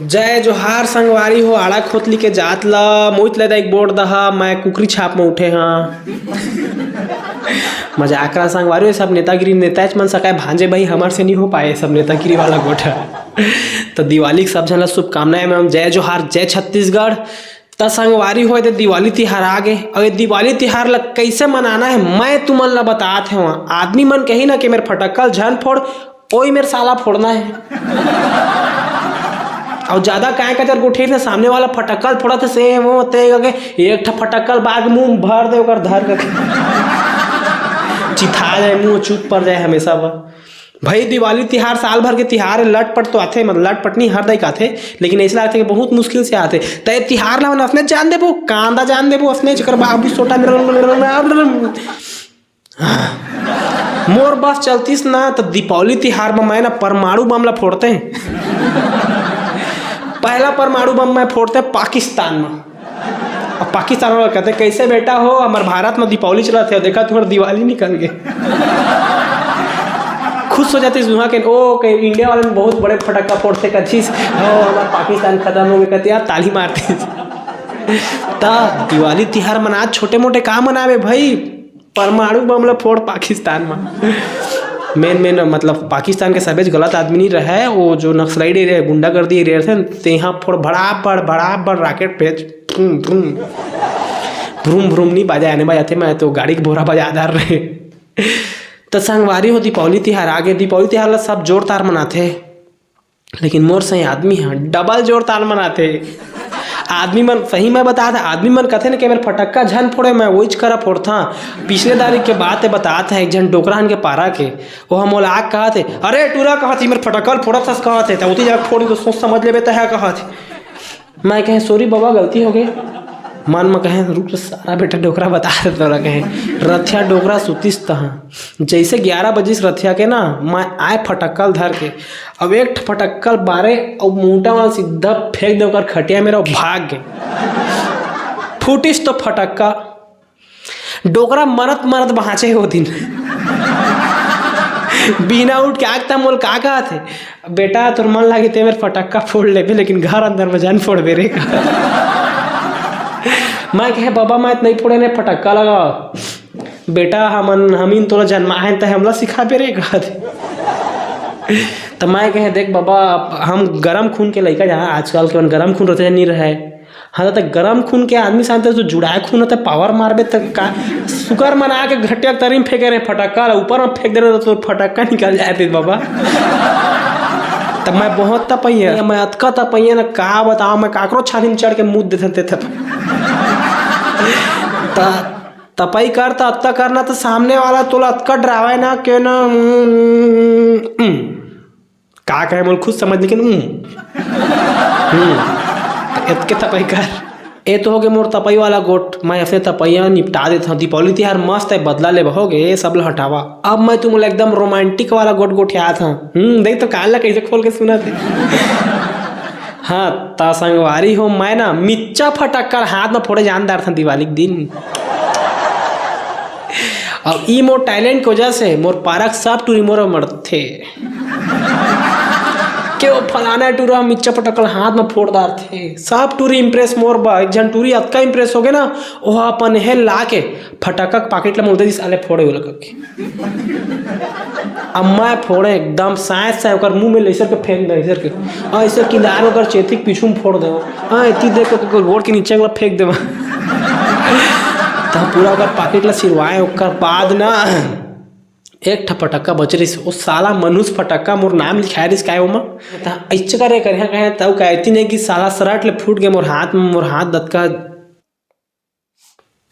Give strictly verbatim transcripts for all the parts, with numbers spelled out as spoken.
जय जोहार संगवारी हो, आड़ा खोतली के जात ल मोइत ले दाई बोट दहा, मैं कुकरी छाप में उठे हाँ। मजाक रहा संगवारी हो, सब नेतागिरी नेताच मन सकाय भांजे भाई, हमर से नहीं हो पाए सब नेतागिरी वाला गोठ। तो दिवाली के सब झन ला शुभकामनाएं, मैं जय जोहार, जय छत्तीसगढ़। त संगवारी हो, ये दिवाली तिहार आ गे, और ये दिवाली तिहार ला कैसे मनाना है, मैं तुमन ला बतात हूँ। आदमी मन कही ना कि मेरे फटक्का ल झन फोड़, ओही मेर साला फोड़ना है। और ज्यादा काय का जर गोठियाथे, सामने वाला फटक्का ल फोड़त हे, से वो ते करके एक ठा फटक्का ल बाग मुंह भर दे ओकर धर के। चिथा जाए मुंह, चुप पड़ जाए हमेशा बर। भाई, दिवाली तिहार साल भर के तिहार है, लटपट तो आथे, मतलब लटपट नहीं हर दाई का आथे, लेकिन ऐसा लगता है कि बहुत मुश्किल से आथे। तय तिहार ला मन असने जान देबो, कांदा जान देबो असने, जेकर बाबू सोटा मेरा मोर बस चलतीस ना, त दीपावली तिहार म मैं ना परमाणु बम ला फोड़ते। पहला परमाणु बम मैं फोड़ते पाकिस्तान म। अब पाकिस्तान वाला कहते, "कैसे बेटा हो, हमर भारत म दीपावली चलत हे, देखा तुम्हार दिवाली निकल गे।" खुश हो जाते सुहा के, "ओ, के इंडिया वाले में बहुत बड़े फटाका फोड़ते," कथिस, "ओ, हमार पाकिस्तान खत्म हो गए," कहते, यार, ताली मारते। त दिवाली तिहार मना, छोटे मोटे का मनावे भाई, परमाणु बम ला फोड़ पाकिस्तान में। मेन मेन मतलब पाकिस्तान के सबेच गलत आदमी नहीं रहे, वो जो नक्सलाइट एरिया, गुंडागर्दी एरिया थे, तेहा फोड़ भड़ाबड़ भड़ाबड़ राकेट भेज, भ्रूम भ्रूम। भ्रूम भ्रूम नहीं बाजा, आने बाजाते, मैं तो गाड़ी के बोरा बजा डार रहे। तो संगवारी हो, दीपावली तिहार आगे, दीपावली तिहार ला सब जोरदार मनाथे, लेकिन मोर सही आदमी ह डबल जोरदार मनाथे। आदमी मन, सही मैं बता था, आदमी मन कथे न कि मेरे फटक्का झन फोड़े, मैं वहीच करा फोड़था। पिछले तारीख के बात है, बतात है, एक झन डोकरा हन के पारा के, वो हम ओला आग कहत है, "अरे टूरा," कहत है, "मेरे फटक्का ल फोड़त हस," कहत है, "त ओती जाके फोड़, तो सोच समझ लेबे त है," कहत है। मैं कहे, "सॉरी बाबा, गलती हो गई।" मन में कहे, "रुक तो सारा बेटा डोकरा बता दे तोला," कहे, रथिया डोकरा सुतिस तहाँ। जैसे ग्यारह बजिस रथिया के ना, मैं आए फटक्का ल धर के, अब एक ठो फटक्का ल बारे, अब मोटा वाला सीधा फेंक दे ओकर खटिया मेरा, भाग गए। फूटिस तो फटक्का, डोकरा मरत मरत बाँचे हो दिन। बिना उठ के आग तक मोल का कहत है, "बेटा, तोर मन लागे ते मेर फटक्का फोड़ लेबे, लेकिन घर अंदर में जान फोड़बे रे।" मैं कहे, "बाबा, मैं नहीं फोड़े ने फटक्का लगा।" "बेटा, हमन, हमीन तोला जन्मा है, त हमला सिखाबे रे," कहत। त मैं कहे, "देख बाबा, हम गरम खून के लइका जहाँ आजकल के मन गरम खून रहते नहीं रहे।" हाँ, त गरम खून के आदमी साथ तो जुड़ाए खून होता, पावर मारबे त का? सुकर मना के घटिया तरी में फेंके रहे फटक्का ला, ऊपर में फेंक दे रहे तो फटक्का निकल जाए थे बाबा। त मैं बहुत तपैया, मैं अतका तपैया ना, का बताओ, मैं काकरो छाती में चढ़ के मुद देते थे। त तपई कर त अतका करना, त सामने वाला तोला अतका डरावे ना के ना, उम, उम, उम। का कहे मोल खुद समझ, लेकिन उम। हम्म। त एतके तपई कर। ए तो हो गे मोर तपई वाला गोठ, मैं ऐसे तपैया निपटा देत हूँ। दीपावली तिहार मस्त है, बदला लेबा हो गे, सब ला हटावा। अब मैं तुम एकदम रोमांटिक वाला गोठ गोठियात हूँ। हम्म, देख तो कान ला कैसे खोल के सुना थे। हाँ, त संगवारी हो, मैं ना मिच्चा फटक्का हाथ में फोड़े जान डार था दिवाली के दिन। अब ई मोर टैलेंट के वजह से मोर पारक सब टूरी मोर मरथे। के वो फलाना टूरा मिच्चा फटक्का हाथ में फोड़ डार थे। सब टूरी इम्प्रेस मोर बा। एक झन टूरी अतका इम्प्रेस हो गए ना, वो अपन हे ला के फटक्का के पाकिट ला मोल दे दिस, "अले फोड़े," बोला करके। अब मैं फोड़े एकदम साँय साँय ओकर मुंह में लेसर के फेंक दे, लेसर के। ऐसे किनार ओकर चेतिक पीछू में फोड़ देवा। हाँ, इतनी देख के ओकर गोड़ के नीचे वाला फेंक देवा। तब पूरा ओकर पाकिट ला सिरवाए, ओकर बाद ना एक ठा फटक्का बच रहिस, वो साला मनुष्य फटक्का मोर नाम लिखाए रहिस काय ओमा। त ऐसे करे कर यहाँ कहे, तब कहती नहीं कि साला शर्ट ले फूट गए मोर हाथ में, मोर हाथ दतका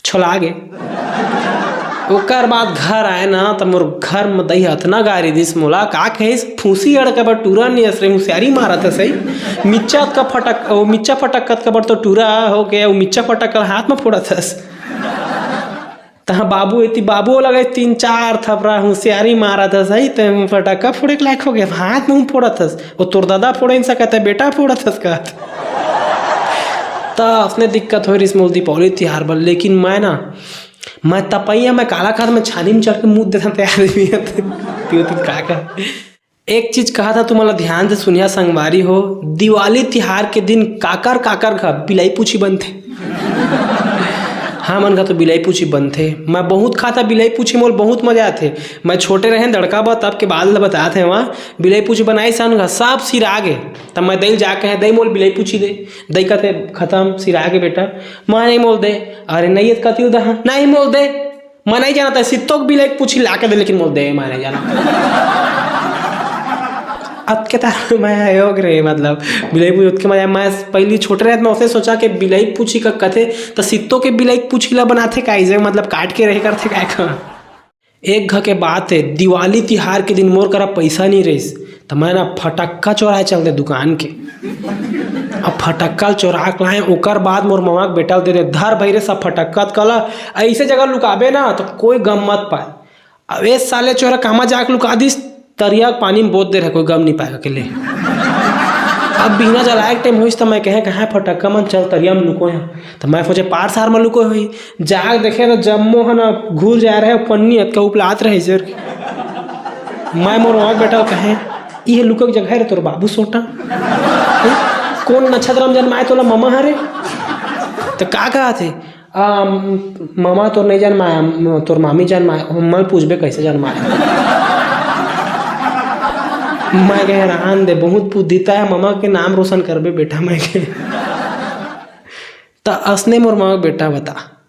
छोला गे। ओकर बाद घर आए ना, त मोर घर में दई अतना गारी दिस मोला, का कहिस, "फूसी अड़के बर टूरा नहीं असरे, होशियारी मारत हस सही। मिच्चा का फटक, ओ मिच्चा फटक कत कबर तो टूरा हो गया, वो मिच्चा फटक कर हाथ में फोड़त हस।" तहाँ बाबू एती बाबू लगे तीन चार थपरा, "होशियारी मारत हस सही, ते फटक्का फोड़े के लायक हो गया, हाथ में फोड़त हस, वो तोर दादा फोड़े नहीं सकत है, बेटा फोड़त हस," कहत। त असने दिक्कत होय रिहिस मोला दीपावली तिहार बर, लेकिन मैं ना, मैं तपैया, मैं काला खार में छानी में चढ़ के मुद देथन तैयार नहीं हत। पियो तुम का का? एक चीज कहा था, तुमन ला ध्यान से सुनिया संगवारी हो, दिवाली तिहार के दिन काकर काकर घर बिलाई पूछी बनथे। हमन घर तो बिलाई पूछी बनथे। मैं बहुत खाता बिलाई पूछी, मोल बहुत मजा आथे। मैं छोटे रहें दड़का बा, तब के बात ल बतात हे। वहाँ बिलाई पूछी बनाइस हमन घर, सब सिरा गे। तब मैं दई ल जाके कहे, "दई, मोल बिलाई पूछी दे।" दई कथे, "खतम, सिरा गे बेटा।" "मैं नहीं मोल दे।" "अरे नहीं, ये कति उदा, नहीं मोल दे।" मैं नहीं जानता, सित्तो के बिलाई के पूछी ला के दे, लेकिन मोल दे, मैं नहीं जाना। अतके तार मैं योग रे, मतलब, बिलाई पूछी अतके मजा। मैं पहली छोटे रहत, मैं उसे सोचा कि बिलाई पूछी का कथे, तो सित्तो के बिलाई पूछी ला बनाथे का, इसे, मतलब, काट के रहे करथे का का। एक घर के बात है, दिवाली तिहार के दिन मोर करा पैसा नहीं रहीस, तो मैं ना फटक्का चोराए चल दे दुकान के। अब फटक्का ल चोरा के लाए, ओकर बाद मोर ममा के बेटा ल दे दे, "धर भाई रे, सब फटक्का त कला, ऐसे जगह लुकाबे ना तो कोई गम मत पाए।" अब ए साले चोरा कामा जाके लुका दिस, तरिया के पानी में बोत दे रहे, कोई गम नहीं पाएगा के ले। अब बिना जलाए के टाइम होइस, त मैं कहे, "कहाँ फटक्का मन, चल तरिया में लुको यहाँ।" त मैं सोचे पार सार में लुको होई, जाके देखे त जम्मो ह ना घुर जा रहे, पन्नी अतका उपलात रहे सर। मैं मोर ममा के बेटा ल कहे, "ये लुके के जगह है रे तोर बाबू सोटा। कौन नक्षत्र में जन्माए तोला ममा हरे?" तो का कहा थे, "आ, म-, ममा तोर नहीं जन्माया, म-, तोर मामी जन्माया।" मैं पूछबे कैसे जन्माया? मैं कहे, "रहन दे, बहुत पूछ देता है, ममा के नाम रोशन करबे बेटा।" मैं कहे, त असने मोर ममा के बेटा बता।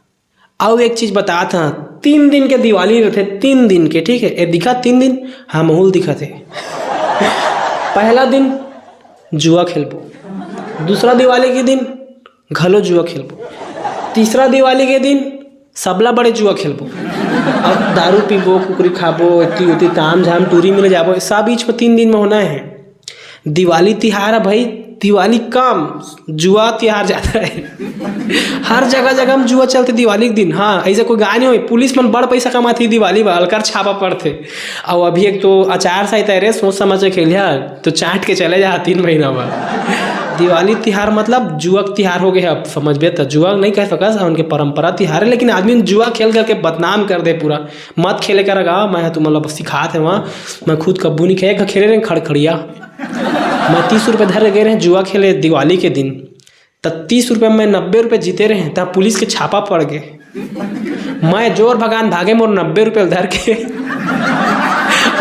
अउ एक चीज बतात हं, तीन दिन के दिवाली रथे, तीन दिन के, ठीक है? ए दिखा तीन दिन, हाँ, महूल दिखत हे। पहला दिन जुआ खेलबो, दूसरा दिवाली के दिन घलो जुआ खेलबो, तीसरा दिवाली के दिन सबला बड़े जुआ खेलबो। अब दारू पीबो, कुकरी खाबो, एती ओती ताम झाम टूरी मिले जाबो, सब बीच में तीन दिन में होना है। दिवाली तिहार है भाई, दिवाली कम, जुआ तिहार ज्यादा है। हर जगह जगह में जुआ चलते दिवाली के दिन। हाँ, ऐसे कोई गाय नहीं हुई, पुलिस मन बड़ पैसा कमाती दिवाली में, अलकर छापा पड़ते। और अभी एक तो आचार संहिता है रे, सोच समझ के खेलिया, तो चाट के चले जा तीन महीना बाद। दिवाली तिहार मतलब जुआ के तिहार हो गए, अब समझबे तो जुआ नहीं कह सकस, उनके परंपरा तिहार है, लेकिन आदमी जुआ खेल करके बदनाम कर दे पूरा। मत खेले कर गा, मैं तुमन ला सिखात हे वहाँ, मैं खुद कब्बू नहीं खेले, खेले रहे खड़खड़िया। मैं तीस रुपये धर के गए रहे जुआ खेले दिवाली के दिन, त तीस रुपये में नब्बे रुपये जीते रहे, त पुलिस के छापा पड़ गए। मैं जोर भगान भागे मोर नब्बे रुपये धर के।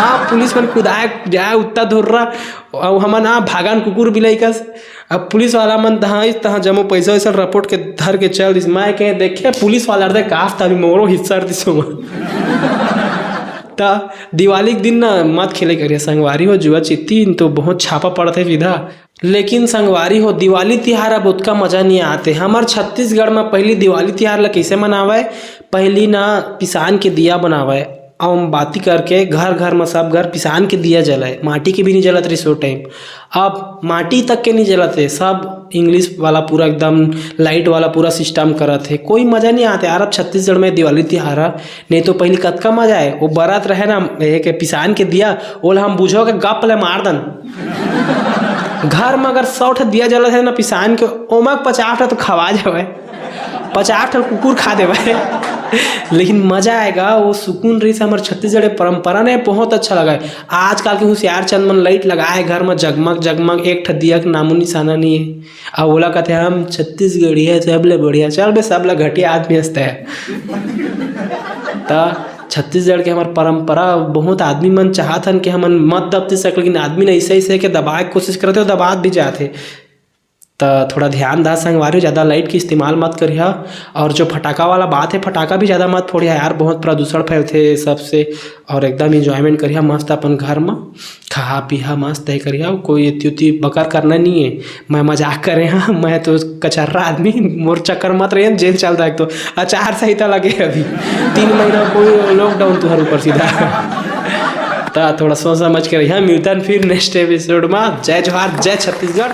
हाँ, पुलिस मन कुदाए जाए उत्ता धुर्रा, अउ हमन हाँ भागन कुकुर बिलाई कस। अब पुलिस वाला मन तहाँ इस तहाँ जम्मो पैसा वैसा रपोट के धर के चल दिस। मैं कहे, "देखे पुलिस वाला दे काफ तभी मोरो हिस्सा दिस हो।" त दिवाली के दिन ना मत खेले करिए संगवारी हो जुआ चित्ती, तो बहुत छापा पड़त है सीधा। लेकिन संगवारी हो, दिवाली तिहार अब ओतका मजा नहीं आते। हमर छत्तीसगढ़ में पहली दिवाली तिहार ला कैसे मनावे? पहली ना पिसान के दिया बनावे, अउ मोमबत्ती करके घर घर में सब घर पिसान के दिया जलाए, माटी के भी नहीं जलत रहिस ओ टाइम। अब माटी तक के नहीं जलत है, सब इंग्लिश वाला पूरा एकदम लाइट वाला पूरा सिस्टम करत है, कोई मजा नहीं आते यार। अब छत्तीसगढ़ में दिवाली तिहार है, नहीं तो पहली कतका मजा आए। वो बरत रहे ना, ये के पिसान के दिया, ओला हम बुझो के गप ले मार दन। घर में अगर सौ ठो दिया जलत है ना पिसान के, ओमा के पचास ठो तो खवा जावे, पचास ठो कुकुर खा देवे। लेकिन मजा आएगा, वो सुकून रही से हमर छत्तीसगढ़ के परंपरा ने बहुत अच्छा लगा है। आजकल के होशियार चंद मन लाइट लगाए घर में, जगमग जगमग, एक ठो दिया के नामो निशाना नहीं है। अब ओला कहते हैं, "हम छत्तीसगढ़िया, सबले बढ़िया।" चल बे, सबले घटिया आदमी हंसते हैं। त छत्तीसगढ़ के हमर परंपरा, बहुत आदमी मन चाहत हन कि हमन मत दबती सक, लेकिन आदमी न ऐसे ऐसे के दबाए के कोशिश करते, दबात भी जाते। त थोड़ा ध्यान दा संगवारी, ज़्यादा लाइट के इस्तेमाल मत करिहा। और जो फटाका वाला बात है, फटाका भी ज़्यादा मत फोड़िहा यार, बहुत प्रदूषण फैलथे सबसे। और एकदम इंजॉयमेंट करिहा मस्त अपन घर में, खा पीहा मस्त है करिहा, कोई एती उती बकर करना नहीं है। मैं मजाक करे हाँ, मैं तो कचर्रा आदमी, मोर चक्कर मत रहिए, जेल चल रहा है। तो आचार संहिता लगे अभी तीन महीना, कोई लॉकडाउन तुहर ऊपर सीधा। त थोड़ा सोच समझ के रहिहा। मिलतन फिर नेक्स्ट एपिसोड में। जय जोहार, जय छत्तीसगढ़।